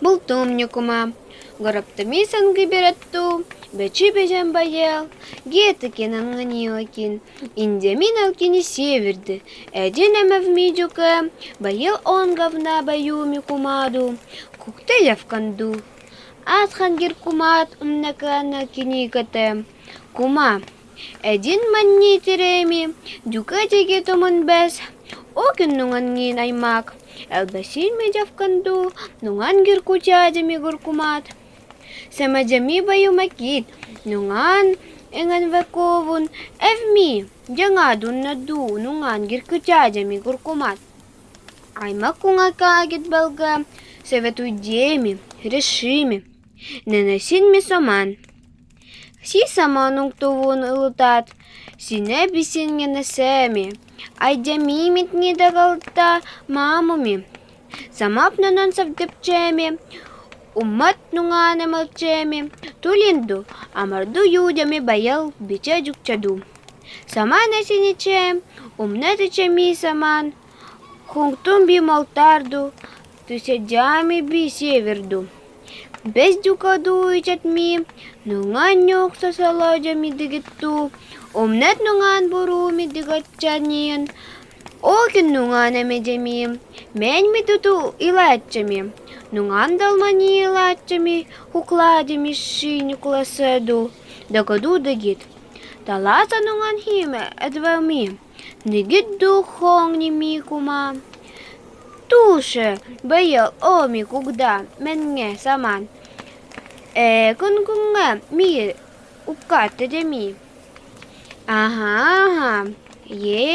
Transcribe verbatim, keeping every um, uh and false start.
Бултымни кума. Грабтами сангы берету, бечи бежем байел, гетыкен ангыни окин, индеми налкини северды, эдин эмевми дзуке, байел он гавна баюми кумаду, куктэ лявканду. Асхан гир кумат умнакан налкини кэтэ. Кума, эдин манни тиреми, дзуке тиги тумын бес, окин нунган нин аймак, элбесин ме дзявканду, нунган гир кутядями гур кумат. Сэмэдями баюм акит, нунган энген вековун, эвми, дзанга дуннаду, нунган гир кутядями гур кумат. Аймак кунга кагит бэлгэ, сэвэтуйдеми, решими, нэнэсинми соман. Си сама нунгтувун ылытад, синэ бисин нэнэсэми, айдями митни дагалтад мамуми. Самап нанан савдепчеми, уммэд нунган эмэлчеми, тулинду, амарду юдями байел биче дзукчаду. Саманэ синичем, умнэ течеми саман, хунгтум би малтарду, тусядями би северду. Бес дзукаду ичатми, нунган нюкса саладями дигиту, умнэд нунган буруми дигатчанин, окин нунган эмедями, меньми дуту илатчами, нунган далмани илатчами, хукладями шини куласэду, дакаду дигит. Таласа нунган химе эдвэми, нигидду хонгни ми кума. Туше, бэел оми кугда меннге саман. Э, кунгунге ми уккат тедеми. Аха, аха, е